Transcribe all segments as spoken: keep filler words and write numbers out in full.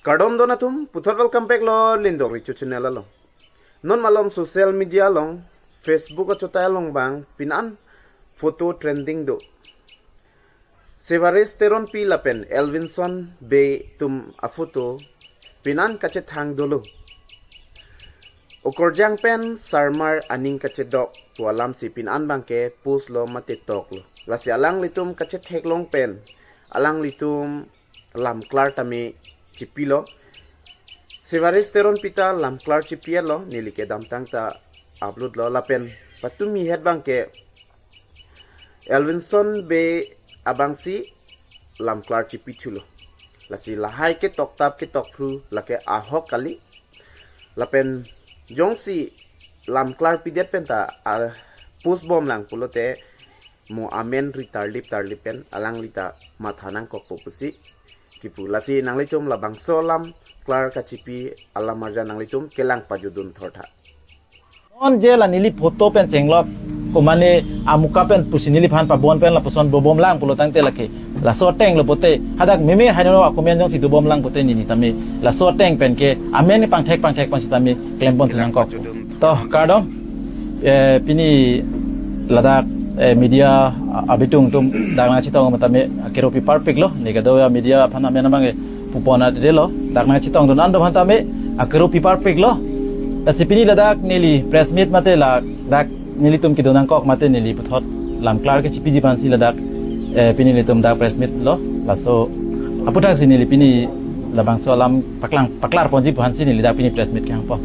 Kardom don atum, puthot welcome back lo Lindok Richo channel along. Non malom social media along, Facebook achotai along bang pin an photo trending do. Sevaris Teronpi lapen Elvinson Bey atum aphoto pin an kachethang dolo. Okorjang pen sarmar aning kachedok pu alam si pin an bangke post lo mate tok lo. Lasi alanglitum kachetheklong pen alanglitum lamklar tame chipilo. Sevaris Teronpi ta lamklar chipi lo, neli kedamtang ta upload lo lapen patumi het bangke Elvinson Bey abangsi lamklar chipi thulo. Lasi lahai ke toktap ke tokphru lake ahok kali. Lapen jongsi lamklar pidet pen ta, ah, post bomlang pulote mo amen ri tarlip tarlip pen alangli ta matha nangkokpo pusi kipu. Lasi nanglitum labangso lamklar kachipi alam arjan nanglitum kelang pajudun thortha. Non je la neli photo pen chenglok, komane amuka pen pusi neliphan pabon pen lapuson dobomlang pulo tangte lake laso ateng lo pote, hadak meme haino akomen jongsi dobomlang pote neli tame laso ateng pen ke amen pangthek pangthek pen sitame klempon thu nangkok. To kardom, eh, pini ladak, eh, media abitung atum dak nangchetong tame akero pi parpik lo, ne kado ya media aphan amen abang, eh, pupon adelo, dak nangchetong dun an do aphan tame akero pi parpik lo. Lasi pini ladak neli press meet mate ladak nelitum kedo nangkok mate neli puthot lamklar kechipiji aphansi ladak, eh, pini nelitum dak press meet lo. Laso aputhak si neli pini labangso alam paklang paklar ponji aphansi neli dak pini press meet kehangpon.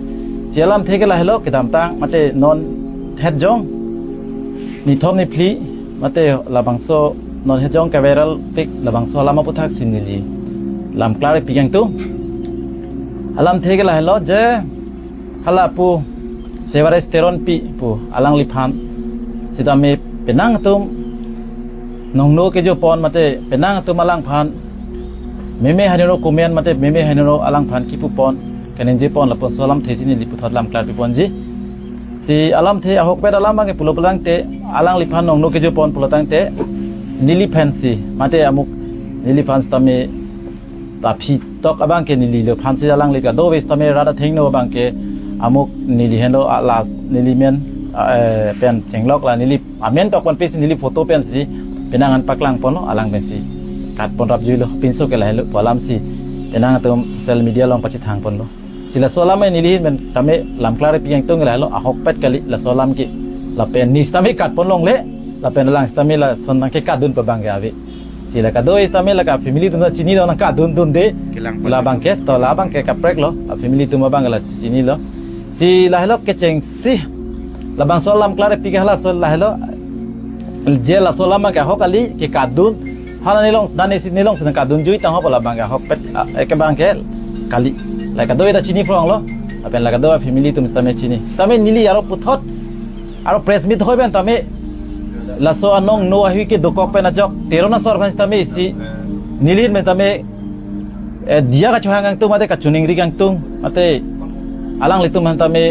Si alamthe ke lahelo, kedamtang mate non het jong nithom niphli mate labangso non het jong ke-viral pik labangso alam aputhak si neli lamklar pi kangtung. Alamthe ke lahelo je hala pu Sevaris Teronpi pu alangliphan sitame penang atum nongno kejopon mate penang atum alangphan meme haino komen mate meme haino alangphan kipupon kaningje pon lapuson alamthe si neli puthot lamklar piponji. Si alamthe ahokpet alam abang pulo pulotangte alangliphan nongno kejopon pulotangte neliphan si mate amuk neliphan sitame ta aphi tok abangke neli lo aphansi alangli kadokave sitame rat athengno abangke amuk neli henlo ala neli men, eh, pen chenglok la neli amen tok pen pesi neli photo pensi penang an paklang ponlo alang pensi katpon rapjuilo pinso ke lahelo pu alam si penang atum social media along pachethang ponlo. Si laso alam neli hin pen tame lamklar pi kangtung lahelo ahokpet kali laso alam ke lapen ne sitame katpon longle lapen alang sitame lason nangkekatdun pa abangke ave. Si la kado sitame lake family atum ta chini do nangkatdun dunde. Kelang labangke to labangke kaprek lo, a family atum abang la chinilo. Si lahelo kechengsi labangso lamklar pi ke halaso lahelo je laso alam ke ahok kali kekatdun. Hala nelong dan isi nelong si nangkatdunjui tangho pu labangke ahokpet, ah, eke abangke kali. La kado ta chini phronglo. Lapen la kado family atum sitame chini. Sitame neli aro puthot aro press meet hoi pen tame laso anongno ahui kedokok pen ajok Teron asor aphan sitame isi neli hin pen tame, eh, diya kachohang kangtung mate kachiningri kangtung mate alanglitum aphan tame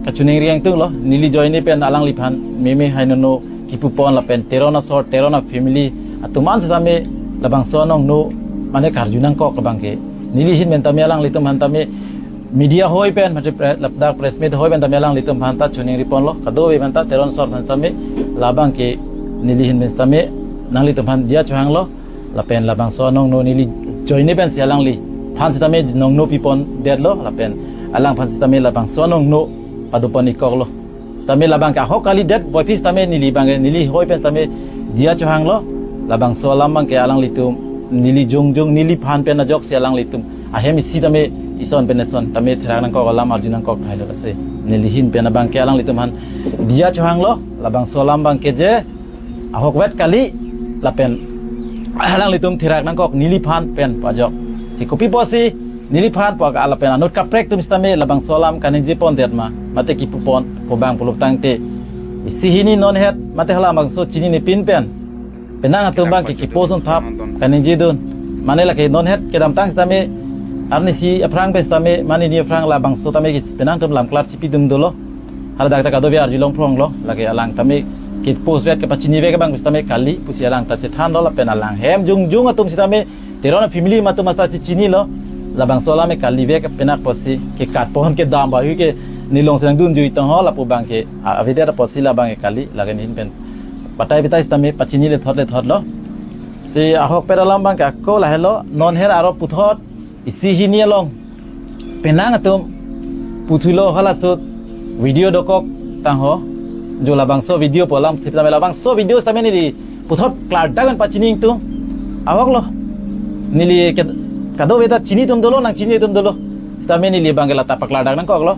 kachiningri kangtunglo neli ajoine pen alangliphan meme haino kipupon lapen Teron asor Teron afamily atum an sitame labangso anongno mane karju nangkok abangke neli hin pen tame alanglitum aphan tame media hoi pen mate pre- ladak press meet hoi pen tame alanglitum aphan ta chiningri ponlo kadokave aphan ta Teron asor aphan tame labangke neli hin pen sitame nanglitum aphan diya chohanglo lapen labangso anongno neli ajoine pensi alangliphan sitame nongno pipondetlo lapen alangphan sitame labangso anongno padopon ikkoklo. Tame labangke ahok kalidet boipis tame neli abangke neli hoi pen tame diya chohanglo. Labangso alam abangke alanglitum neli jongjong neliphan pen ajoksi alanglitum ahem isi tame ison pen ison tame therak nangkok alam arju nangkok thailo lasi neli hin pen abangke alanglitum aphan diya chohanglo. Labangso alam abangke je ahokpet kali lapen alanglitum therak nangkok neliphan pen pu ajok. Si kopi pusi neliphan pu aga lapen anut kaprek atum sitame labangso alam kaningje pondet ma mate kipupon pu abang pulotangte isi hini non het mate hala bangso chinine pin pen penang atum abangke kipost un thap kaningjedun. Mane lake non het kedamtang sitame arnisi aphrang pen sitame mane ni aphrang labangso tame penang atum lamklar chipidun dolo. Haladak ta kadokave arjulong phronglo, lake alang tame kipost vet kepachini vet abang sitame kali pusi alang ta chethanlo lapen alang hem jongjong atum sitame Teron afamily atum ta chechinilo. Labangso alam ke kalivek penang apotsi, ke katpon kedam ba hui ke nelong senang dunjui tong ho lapu abang ke, a, avedet apotsi labang ke kali, lake nehin pen batai batai sitame pachini lethot lethotlo. Si ahokpet alam abang ke ako lahelo, non her aro puthot isi hini along penang atum puthulo, halaso video dokok tang ho. Jo labangso video pu alam sitame, labangso video sitame neli puthot klardak pen pachini ingtung. Ahoklo. Neli ke, kadokave ta chini atum dolo, nangchini atum dolo. Sitame neli abang ke lata paklardak nangkoklo.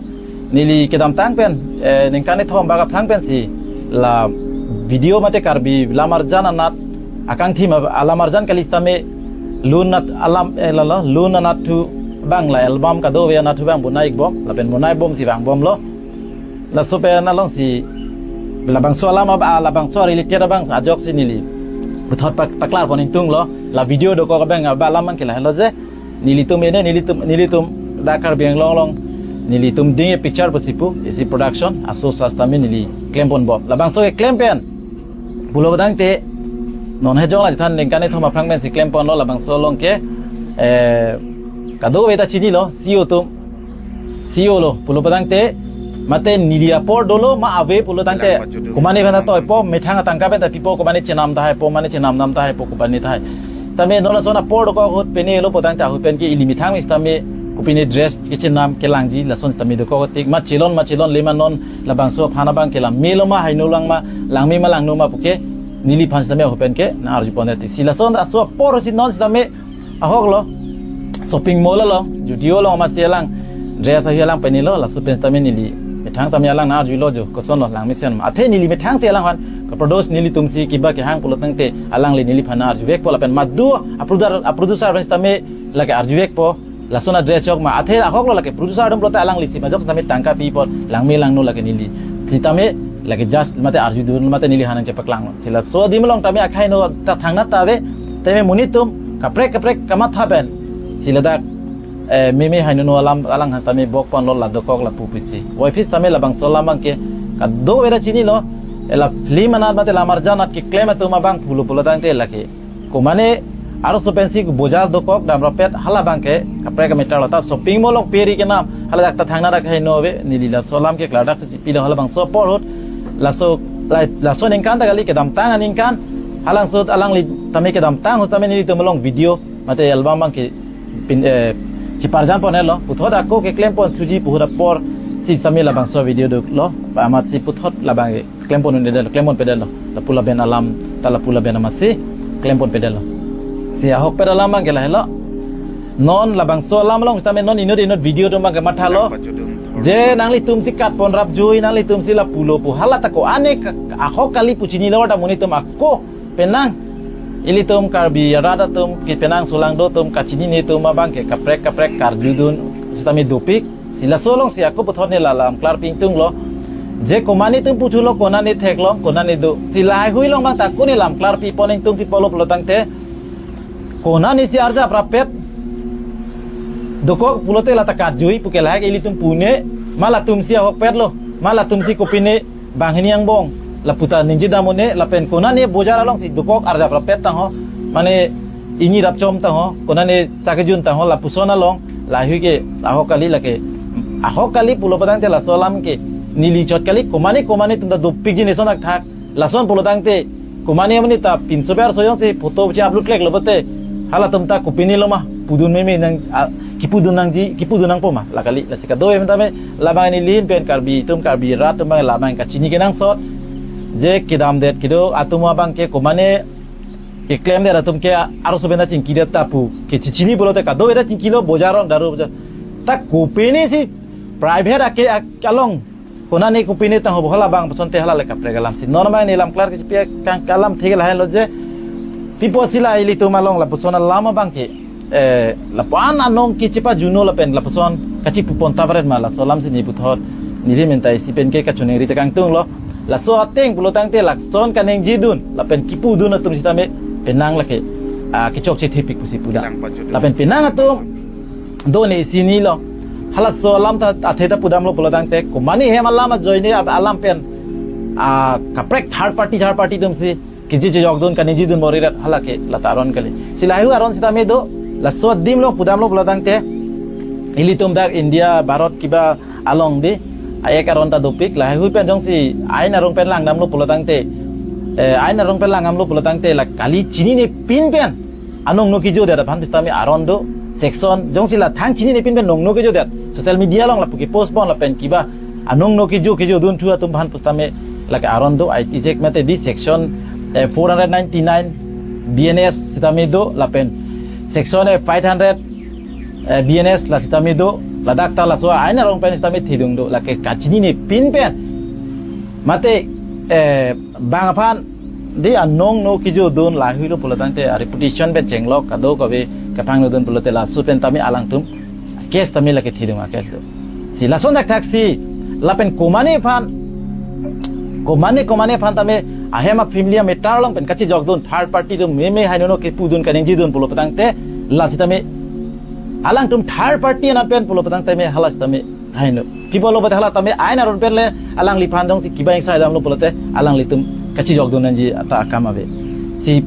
Neli kedamtang pen, eh, ningkan kethom bak aphrang pensi la video mate Karbi Lamarjan anat akangthim a-, a-Lamarjan kali sitame lun anat alam, eh, lalo, lun anat thu abang, la album kadokave anat thu abang bonai-ikbom, lapen bonai-ikbomsi vangbomlo. Laso pen alongsi labangso alam ab-, ah, labangso related abang ajoksi neli puthot pak-, paklarpon ingtunglo. La video dokok abang, ah, ba alam abang ke lahelo je, nelitum ene, nelitum, nelitum dak Karbi Anglong along, nelitum ding e picture pusi pu, isi production, aso sitame neli klemponbom. Labangso keklem pen pulo tangte, non hejong la chethan ningkan kethom aphrang pensi klemponlo, labangso along ke, eh, kadokave ta chinilo, C E O atum, C E O lo pulo tangte, mate neli apor dolo ma ave pulo tangte, komane aphan ta toipo, methang atangka pen ta pipo, komane chenam tahai po, mane chenam nam tahai po, komane tahai. Tame non lason apor dokok ahut pen elo pu tangte, ahut pen ke ili methang sitame kopine dress kechenam kelangji, lason sitame dokok tik, ma chelon ma chelonle ma, non labangso aphan abang ke la melo ma haino lang ma, langme ma langno ma pu ke neliphan sitame ahut pen ke nang-arjupondet tik. Si lason aso apor si non sitame ahoklo, shopping mall along, Zudio along masi alang dress ahi alang penilo, laso pen sitame neli methang tame alang nang-arjulo, jo kosonlo, langmesen ma. Athe neli methangsi alangphan kaproduce, nelitumsi kiba kehang pulo tangte alangli neliphan nang-arjuvekpo, lapen madu a-producer, a-producer pen sitame lake arjuvekpo, lason a-dress chok ma. Athe ahoklo, lake producer atum pulote alanglisi majok sitame tangka pipo, langme langno lake neli sitame lake just mate arjudun mate neli hanang chepaklanglo. Si laso adim along tame akhai no ta thangnat ta ave, tame monit atum kaprek kaprek kamatha pen si ladak, eh, meme haino no alam alang tame bokponlo, la dokok lapu pusi. Voiphit tame labangso alam abang ke kadokave ta chinilo, eh, la film anat mate Lamarjan anat keklem atum abang pulo pulo tangte lake komane arloso pensi bojar dokok damrappet, hala abang ke kaprek a-matter lo. Ta shopping mall along peri kenam, haladak ta thangnat akhai no ave, neli laso alam ke klardak si pilo, halabangso apor ahut, laso, la-, laso aningkan ta kali, kedamtang aningkan, halangsut alangli tame kedamtang ahut tame nelitum along video mate album abang ke pin, eh, chiparjan ponelo, puthot ako keklempon thuji pu ahut apor si sitame labangso video doklo, amatsi puthot labang ke klempon un-edetlo, klemponpedetlo. Lapu laben alam, ta lapu laben amatsi klemponpedetlo. Si ahokpet alam abang ke lahelo. Non labangso alam along sitame non inut inut video atum abang ke mathalo. Je nanglitumsi katpon rapjui, nanglitumsi lapulo pu, hala ta ko-an ke ahok kali pu chinilo ta monit atum ako penang. Ilitum Karbi arat atum ke penang solangdo atum kachinine atum abang ke kaprek kaprek karjudun sitame dopik. Si laso alongsi ako puthot neli la lam klarpi ingtunglo. Je komane atum puthulo, konane theklong, konane do. Si lahaihui along abang ta ako neli lam klarpipon ingtung, pi apotlo pulo tangte, konane si arjap rappet dokok pulote lata karjui pu ke lahai ke ilitum pune, ma latumsi ahokpetlo, ma latumsi kopine banghini angbong lapu ta ningjedam un-e, lapen konane bojar alongsi dokok arjap rappet tang ho, mane ini rapchom tang ho, konane sakejun tang ho, lapuson along, lahaihui ke ahok kali lake. Ahok kali pulo pu tangte laso alam ke neli chot kali, komane komane atum ta dopikji ne son akthak. Lason pulo tangte komane mane ta pinso ber soyong si photo che upload kleklo pulote, halatum ta kopinelo ma pudun meme nang, a, kipudun nangji, kipudun nangpo ma, la kali. Lasi kadokave tame labang neli ahin pen Karbi atum, Karbi arat atum abang labang kachini kenangsot. Je kedamdet kedo atum abang ke komane keklemdet atum ke arloso pen ta chingkidet ta pu ke chichini pulote kadokave ta chingkilo, bojar along daru bojar. Ta kopinesi private ake, ak-, along konane kopine tang ho pu halabang pusonte hala le kaprek alamsi. Non abang neli lam klar kechepi kang kalam thek lahelo je, pi apotsi la ilitum along lapuson alam abang ke, eh, lapu-an anong ke chepajuno lapen lapuson kachipupon ta paren ma, laso alamsi neli puthot neli ahin pen ta isi pen ke kachiningri tekangtunglo. Laso ateng pulo tangte lason kaningjedun lapen kipudun atum sitame penang lake, ah, kechokche thepik pusi pudam. Lapen penang atum do ne isi nilo. Halaso alam ta athe ta pudamlo pulo tangte, komane hem alam ajoine ab-, alam pen, ah, kaprek third party, third party atumsi keje chejokdun, kaningjedun bor-irat, hala ke lata aron kali. Si lahaihui aron sitame do, laso adim along pudamlo pulo tangte, ilitum dak India, Bharat kiba along di, a-act aron ta dopik, lahai hui pen jongsi ain arong pen langdamlo pulo tangte, eh, ain arong pen langdamlo pulo tangte, la kali chinine pin pen anong no kejodet aphan pusitame aron do, section, jongsi la thang chinine pin pen nong no kejodet, social media along lapu ke-post pon lapen kiba anong no kejo kejodun thu atum aphan pusitame lake aron do, I T Act mate di section, eh, four hundred ninety-nine B N S sitame do lapen section, eh, five hundred, eh, B N S la sitame do, ladak ta laso ain arong pen sitame thedung do, lake kachinine pin pen mate, eh, bang aphan di anong no kejodun lahai hui lo pulo tangte a-reputation pen chenglok, kadokave kapangno dun pulote laso pen tame alangtum case tame lake thedung a-case do. Si lason dak thak si lapen komatne aphan, komatne komatne aphan tame ahem a-family a-matter along pen kachijokdun, third party atum meme haino no kepudun kaningjedun pulo tangte, la sitame alangtum third party anan pen pulo tangte me hala sitame haino. Pi pulo pulote hala tame ain aron pen le alangliphan jongsi kiba ingsa damlo pulote alanglitum kachijokdun nangji ata akam ave. Si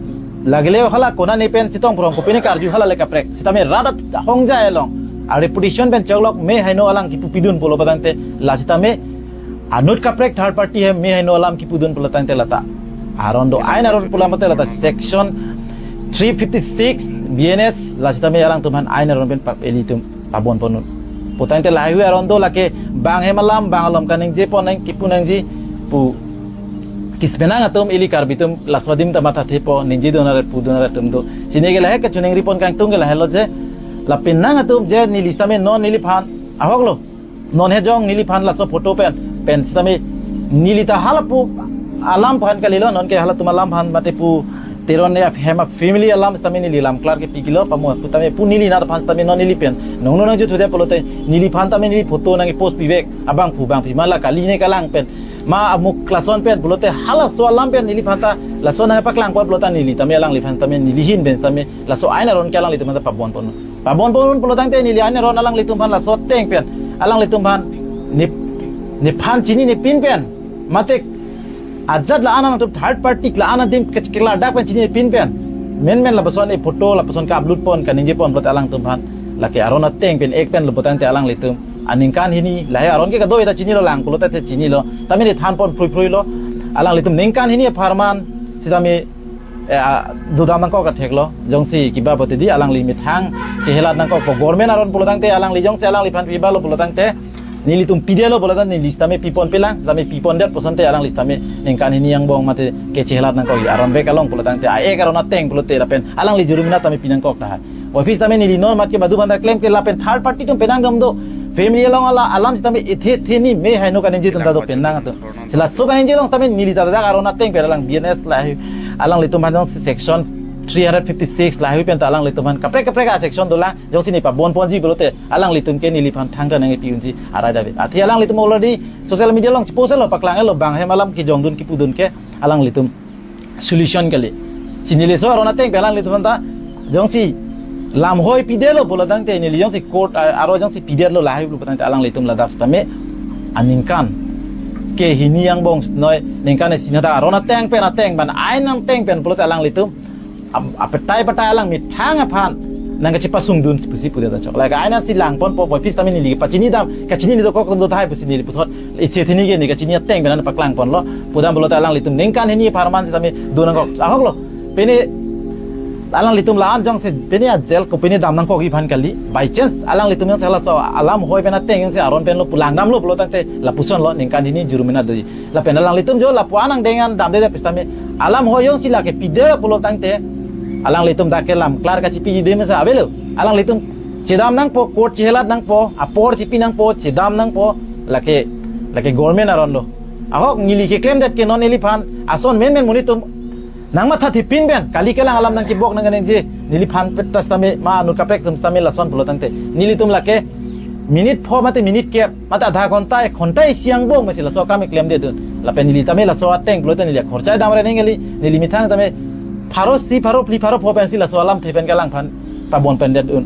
lagile hala konatne pen chetong phrong kopine karju hala le kaprek. Sitame rat ahongjai along a-reputation pen choklok, me haino alang kepupidun pulo tangte, la sitame anut kaprek third party hem me haino alam kepudun pulo tangte lata aron do, ain aron pulo mate lata section three fifty-six B N S la sitame alangtum aphan ain aron pen pap ilitum pabon ponun. Putangte lahai hui aron do, lake bang hem alam bang alom kaningje pon nang, kepu nangji pu kispenang atum, ili Karbi atum laso adim ta mathathe po, ningjedun arat pudun arat atum do. Chini ke lahai kachiningri pon kangtung ke lahai lo je, la penang atum je neli sitame non neliphan ahok lo, non he jong neliphan laso photo pen, pen sitame neli ta hala pu alam aphan kalilo, non ke halatum alam aphan mate pu Teron ne hem a-family alam sitame neli lam klar kepi kilo, pamo putame pu neli nat aphan sitame non neli pen nong no nangjuthudetpo pulote neliphan tame neli photo nang-post pivek, abangphu bangphli ma la kali ne kalang pen ma amuk lason pen pulote halaso alam pen neliphan ta lason nangpaklang pon pulo ta neli tame alangliphan tame neli ahin pen tame laso ain aron ke alanglitum aphan ta pabon pon. Pabon pon pulo tangte neli ain aron alanglitum aphan laso ateng pen alanglitum aphan ne, nephan chinine pin pen mate ajat la-an atum third party la-an adim ke, keklardak pen chinine pin pen menmen lapuson e-photo lapuson ka-upload pon kaningje pon pulote alangtum aphan lake aron ateng pen ek pen lo putangte alanglitum aningkan hini lahai aron ke kado-eta chinilo, lang pulote te chinilo, tame ne than pon phrui phrui lo. Alanglitum ningkan hini apharman sitame, eh, a, dodam nangkok kathek lo, jongsi kiba pulote di alangli methang chehelat nangkokpo, government aron pulo tangte alangli jongsi alangliphan piba lo pulo tangte nelitum pidetlo pulo tangte neli sitame pipon pelang, sitame pipondet pusonte alangli sitame ningkan hini angbong mate kechehelat nangkok aron bek along pulo tangte a-act aron ateng pulote lapen alangli jurimana tame pinangkok tahai. Office tame neli non mat ke madu banda klem ke lapen third party atum penang dam do, family along ala alam sitame ethe the ni me haino kaningje atum ta do penang atum. Si laso kaningje along sitame neli ta dak aron ateng pen alang B N S lahai alanglitum aphan jong section three hundred fifty-six lahai pen ta alanglitum aphan kaprek kaprek a-section dolang, jongsi ne pabon ponji pulote alanglitum ke neliphan thangta nangpi unji arai dave. Athe alanglitum already social media along post lo, paklang lo, bang hem alam kejongdun kepudun ke alanglitum solution kali. Si neli laso aron ateng pen alanglitum aphan ta jongsi lam hoi pidetlo pulo tangte neli jongsi court, a, aro jongsi pidetlo lahai pulo tangte alanglitum ladak sitame aningkan ke hini angbong noi ningkan isi nata aron ateng pen ateng ban ain ateng pen pulote alanglitum ap-, apetai petai alang methang aphan nangkachepasungdun pusi pudet ta chok. Lake ain si lang ponpo, office tame neli pachini dam, kachini ni dokok do tahai pusi neli puthot isi thini ke ne kachini ateng pen nangpaklang ponlo. Pudam pulote alanglitum ningkan hini apharman sitame do nangkok ahok lo. Pine alanglitum la-an jongsi pine a-jail kopine dam nangkokji aphan kali. By chance alanglitum jongsi halaso alam hoi pen ateng jongsi aron pen lo pu langdamlo pulo tangte lapuson lo ningkan hini jurimana doji. Lapen alanglitum jo lapu-an angdeng an damde pusitame alam hoi jongsi lake pide pulo tangte alanglitum dak ke lam klar kachipiji de mesa avelo. Alanglitum chedam nangpo, court chehelat nangpo, apor chipi nangpo, chedam nangpo, lake, lake government aron lo. Ahok neli keklemdet ke non neliphan ason menmen monit atum nangmathathe pin pen kali kelang alam nangkebok nangkaningje neliphan pet ta sitame ma anut kaprek atum sitame lason pulo tangte nelitum lake minute pho mate minute kep mate adha ghonta ek ghonta isi angbong mesi laso akam keklemdedun. Lapen neli tame laso ateng pulote neli akhorcha damre neng kali, neli methang tame pharo isi pharo phli pharo pho pensi laso alamthe pen kelang aphan pabon pendetdun.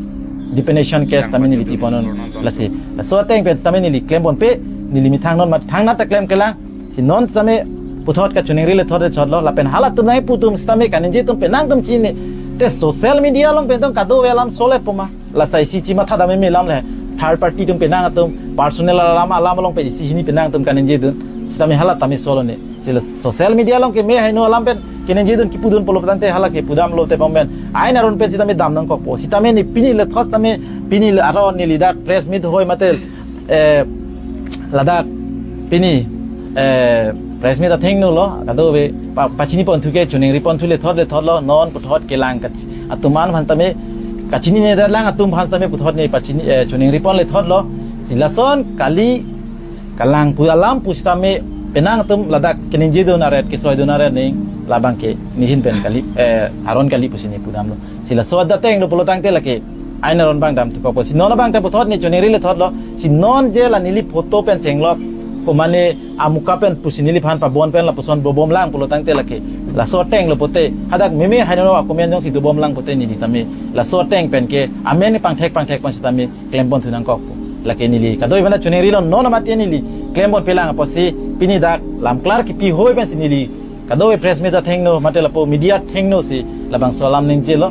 Defamation case tame neli pi ponun. Lasi laso ateng pen tame neli klem ponpe, neli methang non mat thangnat ta klem kelang. Si non tame puthot kachiningri le thot le chot lo, lapen halatum nangpu atum sitame kaningje atum penang atum chini. Te social media along pen atum kadokave alam soletpo ma. Lasi isi chimatha dam meme alam le. third party atum penang atum personal alam alam along pen isi hini penang atum kaningjedun sitame hala tame solo ne. Sila social media along keme haino alam pen keningjedun kipudun pulo tangte hala kepudam lote pangmen ain aron pen sitame dam nangkokpo. Sitame ne pini le thos tame pini le aron neli dak press meet hoi mate, eh, ladak pini, eh, press meet athengno lo kadokave pa, pachini ponthu ke choningri ponthu le thot le thot lo non puthot kelang kach-, atum an aphan tame kachinine det lang atum aphan tame puthot ne pachini, eh, choningri pon le thot lo. Si lason kali kelang pu alam pusitame penang atum ladak keningjedun aret kesoidun aret ning labang ke nihin pen kali, eh, aron kali pusi ne pudam lo. Si laso adet ateng lo pulo tangte lake ain aron abang dam thukokpo. Si non abang ta puthot ne choningri le thot lo. Si non je la neli photo pen chenglok ko mane amuka pen pusi neliphan pabon pen lapuson bobom lang pulo tangte lake laso ateng lo pote hadak meme haino akomen jongsi dobom lang pote neli tame laso ateng pen ke amen pangthek pangthek pen sitame klem pon thu nangkokpo. Lake neli kadokave abang ta choningri lo non amati neli klem pon pelang apotsi pini dak lamklar kipi hoi pensi neli kadokave press meet athengno mate lapu media athengno si labangso alam ningje lo.